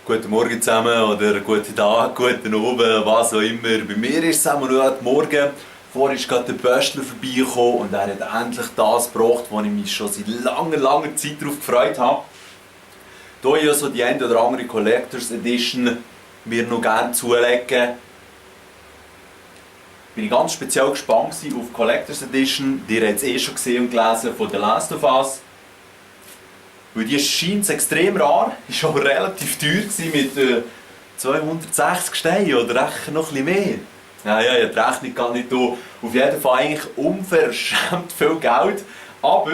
guten Morgen zusammen oder guten Tag, guten Abend, was auch immer. Bei mir ist es einmal gerade Morgen. Vorhin ist gerade der Böstler vorbeigekommen und er hat endlich das gebracht, wo ich mich schon seit langer Zeit darauf gefreut habe. Hier ich so die eine oder andere Collectors Edition mir noch gerne zulegen. Bin ich ganz speziell gespannt auf die Collectors Edition. Die habt es eh schon gesehen und gelesen von The Last of Us. Weil die scheint extrem rar, ist aber relativ teuer mit 260 Steinen oder echt noch ein bisschen mehr. Ja, ich habe die Rechnung gar nicht da. Auf jeden Fall eigentlich unverschämt viel Geld. Aber,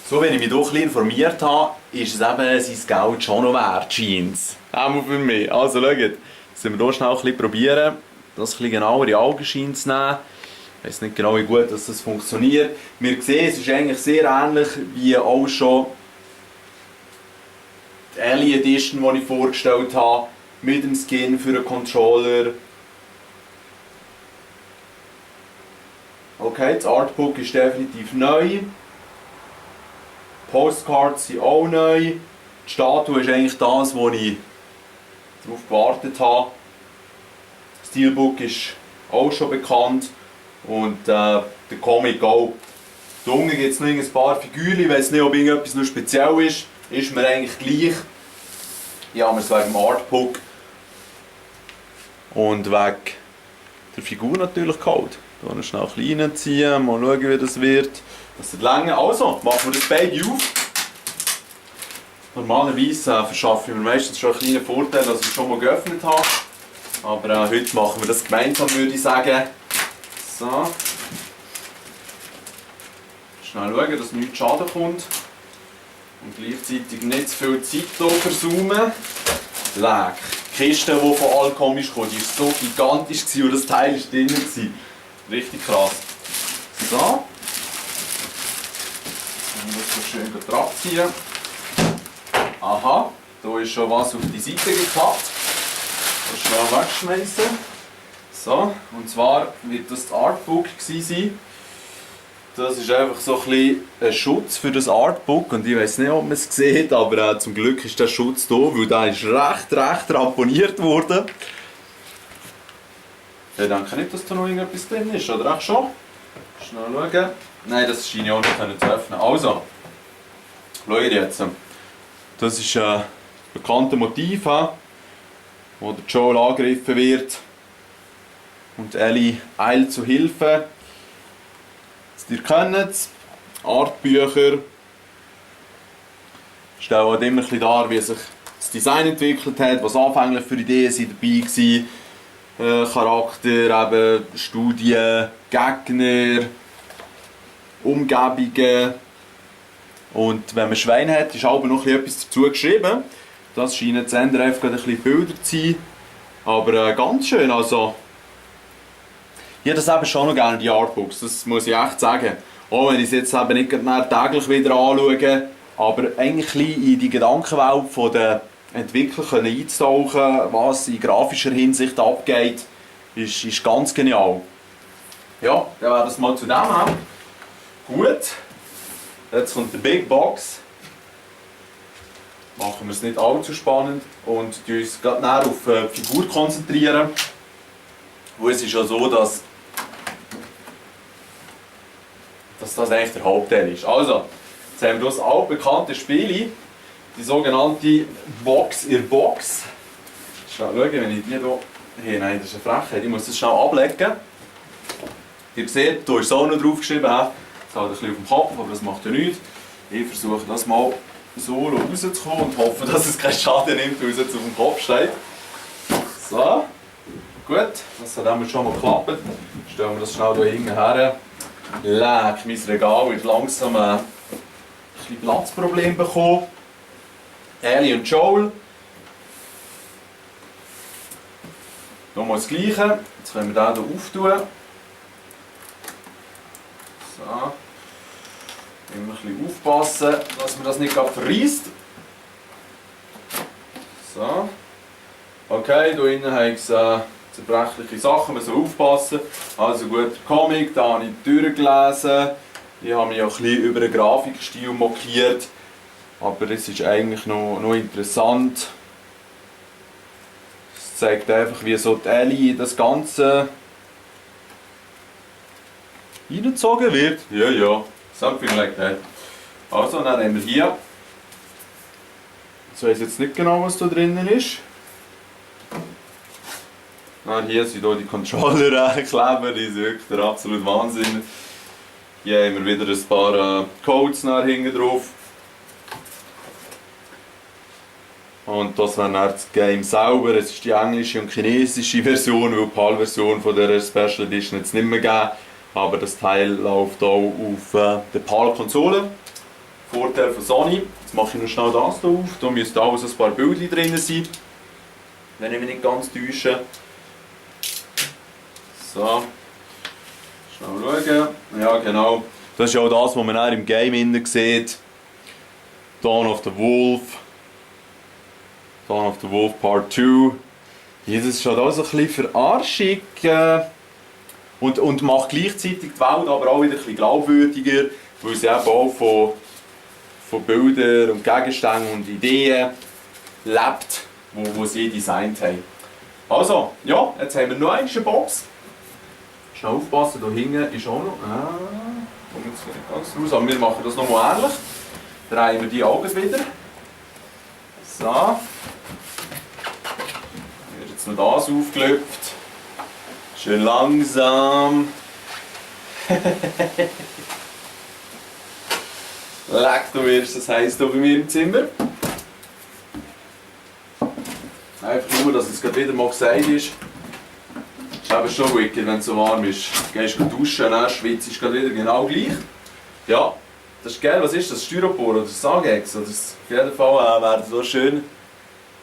so wie ich mich hier ein bisschen informiert habe, ist es eben sein Geld schon noch wert, scheint es. Auch für mich. Also schaut, jetzt müssen wir hier schnell ein bisschen probieren, das ein bisschen genauer in die Augenschein zu nehmen. Ich weiß nicht genau, wie gut das funktioniert. Wir sehen, es ist eigentlich sehr ähnlich wie auch schon die Ellie Edition, die ich vorgestellt habe, mit dem Skin für den Controller. Okay, das Artbook ist definitiv neu. Die Postcards sind auch neu. Die Statue ist eigentlich das, wo ich darauf gewartet habe. Das Steelbook ist auch schon bekannt. Und der Comic auch. Da unten gibt es noch ein paar Figuren, ich weiß nicht, ob irgendetwas noch speziell ist. Ist mir eigentlich gleich. Ich habe mir es wegen dem Artbook und wegen der Figur natürlich geholt. Hier schnell ein bisschen reinziehen, mal schauen, wie das wird. Das wird länger. Also, machen wir das Baby auf. Normalerweise verschaffe ich mir meistens schon einen kleinen Vorteil, dass ich es schon mal geöffnet habe. Aber heute machen wir das gemeinsam, würde ich sagen. So. Schnell schauen, dass nichts Schaden kommt. Und gleichzeitig nicht zu viel Zeit hier versaumen. Leck. Die Kiste, die von Alcom ist, die war so gigantisch und das Teil war drin. Richtig krass. So. Dann muss ich schön abziehen. Aha, da ist schon was auf die Seite geklappt. Das schnell wegschmeißen. So, und zwar wird das Artbook sein. Das ist einfach so ein bisschen ein Schutz für das Artbook und ich weiß nicht, ob man es sieht, aber zum Glück ist der Schutz da, weil der ist recht ramponiert worden. Ich denke nicht, dass da noch irgendetwas drin ist, oder auch schon? Schnell schauen. Nein, das scheint ich auch nicht zu öffnen. Also, schaut jetzt. Das ist ein bekanntes Motiv, wo der Joel angegriffen wird. Und Ellie eilt zu Hilfe. Ihr kennt es, Artbücher stellen halt immer ein bisschen dar, wie sich das Design entwickelt hat, was anfänglich für Ideen dabei waren. Charakter, eben Studien, Gegner, Umgebungen. Und wenn man Schweine hat, ist aber noch etwas dazu geschrieben. Das scheinen zu ändern, einfach ein bisschen Bilder zu sein. Aber ganz schön, also. Ich habe das eben schon noch gerne, die Artbooks, das muss ich echt sagen. Auch wenn ich es jetzt eben nicht mehr täglich wieder anschaue, aber eigentlich in die Gedankenwelt der Entwickler einzutauchen, was in grafischer Hinsicht abgeht, ist ganz genial. Ja, dann wäre das mal zu dem haben. Gut, jetzt kommt die Big Box. Machen wir es nicht allzu spannend und uns gerade näher auf die Figur konzentrieren. Wo es ist ja so, dass das eigentlich der Hauptteil ist. Also, jetzt haben wir das altbekannte Spiel, die sogenannte Box in Box. Schauen, wenn ich die hier... Hey, nein, das ist eine Frechheit, ich muss das schnell ablegen. Ihr seht, hier ist es auch noch draufgeschrieben, es hat ein bisschen auf dem Kopf, aber das macht ja nichts. Ich versuche das mal so rauszukommen und hoffe, dass es keinen Schaden nimmt, weil es jetzt auf dem Kopf steht. So, gut, das hat schon mal geklappt. Stellen wir das schnell hier hinten her. Leck, mein Regal wird langsam ein bisschen Platzproblem bekommen. Ellie und Joel. Nochmal das Gleiche. Jetzt können wir den hier auftun. So. Immer ein bisschen aufpassen, dass man das nicht verreist. So. Okay, hier innen haben es zerbrechliche Sachen, man soll aufpassen. Also gut, der Comic, da habe ich durchgelesen. Ich habe mich auch ein bisschen über den Grafikstil mokiert. Aber es ist eigentlich noch interessant. Es zeigt einfach, wie so die Ellie in das Ganze reingezogen wird. Ja, ja, something like that. Also, dann haben wir hier. Ich weiß jetzt nicht genau, was da drinnen ist. Hier sind auch die Controller-Kleber, die sind wirklich der absolute Wahnsinn. Hier haben wir wieder ein paar Codes hinten drauf. Und das wäre dann das Game selber. Es ist die englische und chinesische Version, weil die PAL-Version von der Special Edition jetzt nicht mehr gegeben. Aber das Teil läuft auch auf der PAL-Konsole. Vorteil von Sony. Jetzt mache ich noch schnell das hier auf. Da müssten alles ein paar Bilder drin sein. Wenn ich mich nicht ganz täusche. So. Schnell schauen. Ja, genau. Das ist auch das, was man auch im Game innen sieht. Dawn of the Wolf. Dawn of the Wolf Part 2. Das ist schon auch so ein bisschen Verarschung. Und macht gleichzeitig die Welt aber auch wieder ein bisschen glaubwürdiger. Weil sie eben auch von Bildern und Gegenständen und Ideen lebt, wo sie designt haben. Also, ja, jetzt haben wir noch eine Box. Schnell aufpassen, da hinten ist auch noch. Kommt jetzt nicht ganz raus, aber wir machen das nochmal ähnlich. Drehen wir die Augen wieder. So. Hier wird jetzt noch das aufgelöpft. Schön langsam. Leck, du wirst, das heisst hier bei mir im Zimmer. Einfach nur, dass es gerade wieder mal gesagt ist. Es ist eben schon wicked, wenn es so warm ist. Du gehst duschen, dann schwitzt es gerade wieder genau gleich. Ja, das ist geil. Was ist das? Styropor oder Sagex? Auf jeden Fall werden so schön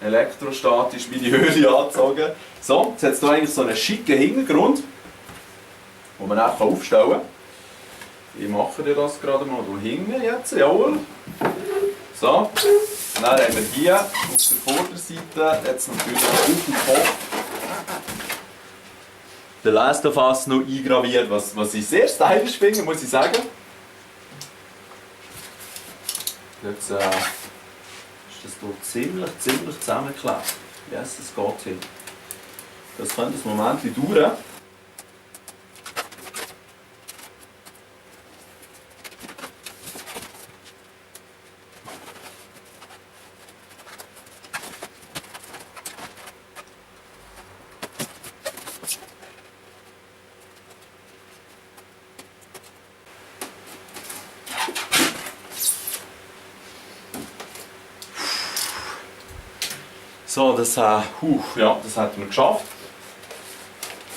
elektrostatisch wie die Höhle angezogen. So, jetzt hat es hier eigentlich so einen schicken Hintergrund, den man auch aufstellen kann. Ich mache dir das gerade mal hier hinten jetzt, jawohl. So, und dann haben wir hier auf der Vorderseite jetzt natürlich auf dem Kopf The Last of Us noch eingraviert, was ich sehr stylisch finde, muss ich sagen. Jetzt ist das hier ziemlich zusammengeklebt. Yes, das geht hin. Das könnte ein Moment dauern. So, das hätten wir geschafft.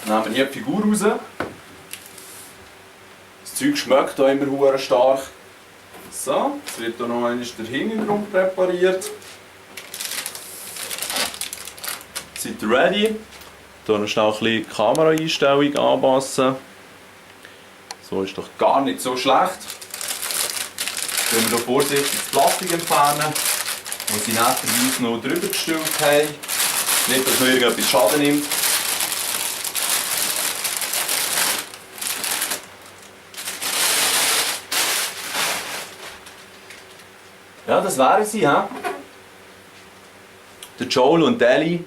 Dann nehmen wir hier die Figur raus. Das Zeug schmeckt hier immer hure stark. So, jetzt wird hier noch einmal der Hintergrund präpariert. Seid ihr ready? Hier noch schnell ein bisschen die Kameraeinstellung anpassen. So ist doch gar nicht so schlecht. Wenn wir hier vorsichtig das Plastik entfernen, das sie netterweise noch drüber gestülpt haben. Nicht, dass noch irgendetwas Schaden nimmt. Ja, das wären sie, he? Der Joel und die Ellie.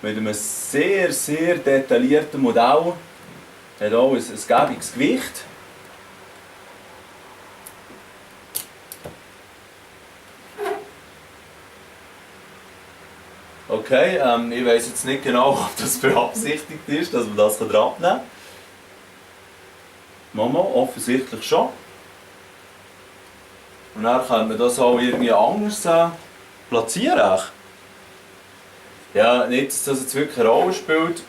Mit einem sehr detaillierten Modell. Hat auch ein gäbiges Gewicht. Okay, ich weiss jetzt nicht genau, ob das beabsichtigt ist, dass man das abnehmen kann. Mama, offensichtlich schon. Und dann können wir das auch irgendwie anders platzieren. Ja, nicht, dass das jetzt wirklich eine Rolle spielt.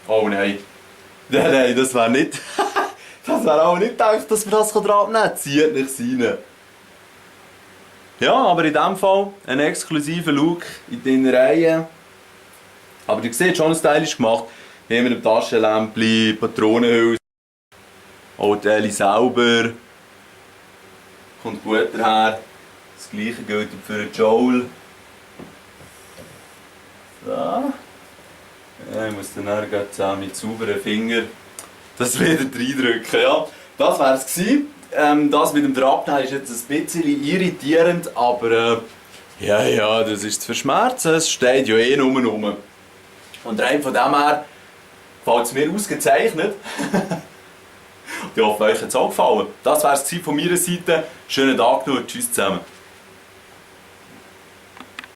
Oh nein. Nein, das wäre nicht. Das wäre auch nicht gedacht, dass man das abnehmen kann. Zieht nichts rein. Ja, aber in diesem Fall ein exklusiver Look in den Reihen. Aber ihr seht, schon stylisch gemacht. Hier mit dem Taschenlämpchen, Patronenhülse. Auch die Ellie selber. Kommt gut daher. Das gleiche gilt für Joel. So. Ja, ich muss dann mit sauberen Fingern das wieder reindrücken. Ja, das wäre es gewesen. Das mit dem Abnehmen ist jetzt ein bisschen irritierend, aber ja, das ist zu verschmerzen, es steht ja eh nur rum. Und rein von dem her gefällt es mir ausgezeichnet. Ich hoffe, euch hat es auch gefallen. Das wäre es von meiner Seite. Schönen Tag noch, tschüss zusammen.